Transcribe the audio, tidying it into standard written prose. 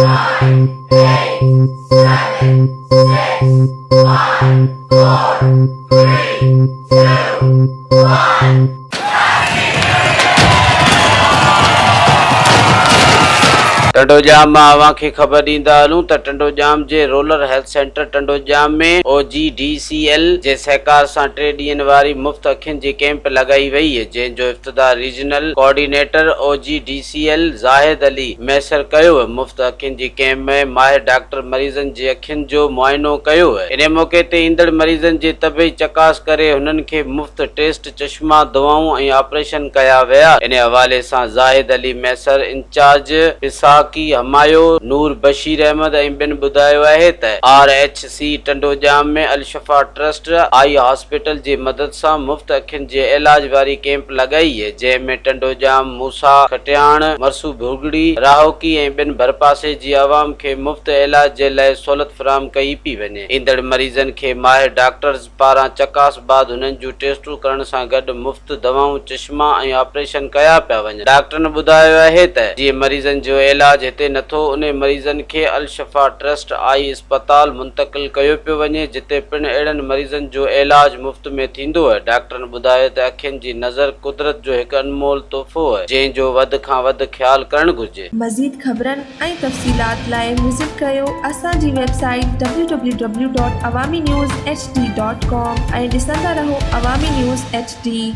9, 8, 7, 6, 5, 4, 3, 2, 1. Tando Jam مان اوهان کي خبر ڏيندا هلون ته ٽنڊوڄام جي rural health centre Tando Jam ۾ O G D C L جي سهڪار سان ٽي ڏينهن واري مفت اکين جي ڪئمپ لڳائي وئي جنهن جو افتتاح regional coordinator O G D C L Zahid Ali Mahesar ڪيو. مفت اکين جي ڪئمپ ۾ ماهر ڊاڪٽر مريضن جي اکين جو معائنو ڪيو. انهي موقعي تي ايندڙ مريضن جي طبعي چڪاس ڪري هنن کي مفت ٽيسٽ، چشما، دوائون ۽ آپريشن ڪيا ويا. انهي حوالي سان زاهد علي مهيسر، انچارج پساڪي همايو، نور بشير احمد ۽ ٻين ٻڌايو آهي ته R H C Tando Jam ۾ Alshifa trust eye hospital جي مدد سان مفت اکين جي علاج واري ڪئمپ لڳائي جنهن ۾ ٽنڊوڄام، موسيٰ کٽياڻ، مرسو ڀرڳڙي، راهوڪي ۽ ٻين ڀرپاسي جي عوام کي مفت علاج جي لاء سهولت فراهم ڪئي پئي وڃي. ايندڙ مريضن کي ماهر ڊاڪٽرز پاران چڪاس بعد هنن جون ٽيسٽون ڪرڻ سان گڏ مفت دوائون، چشما ۽ آپريشن ڪيا پيا وڃن. ڊاڪٽرن ٻڌايو آهي ته جيئن مريضن جو علاج هتي نٿو انهي مريضن کي الشفا ٽرسٽ آئي اسپتال منتقل ڪيو پيو وڃي جتي پڻ اهڙن مريضن جو علاج مفت ۾ ٿيندو. ڊاڪٽرن ٻڌايو ته اکين جي نظر قدرت جو هڪ انمول تحفو آهي جنهن جو وڌ کان وڌ خيال ڪرڻ گهرجي. مزيد خبرن ۽ تفصيلات لاء وزٽ ڪريو اسان جي website W W W dot Awami news H D dot com ۽ ڏسندا رهو عوامي نيوز ايڇ ڊي.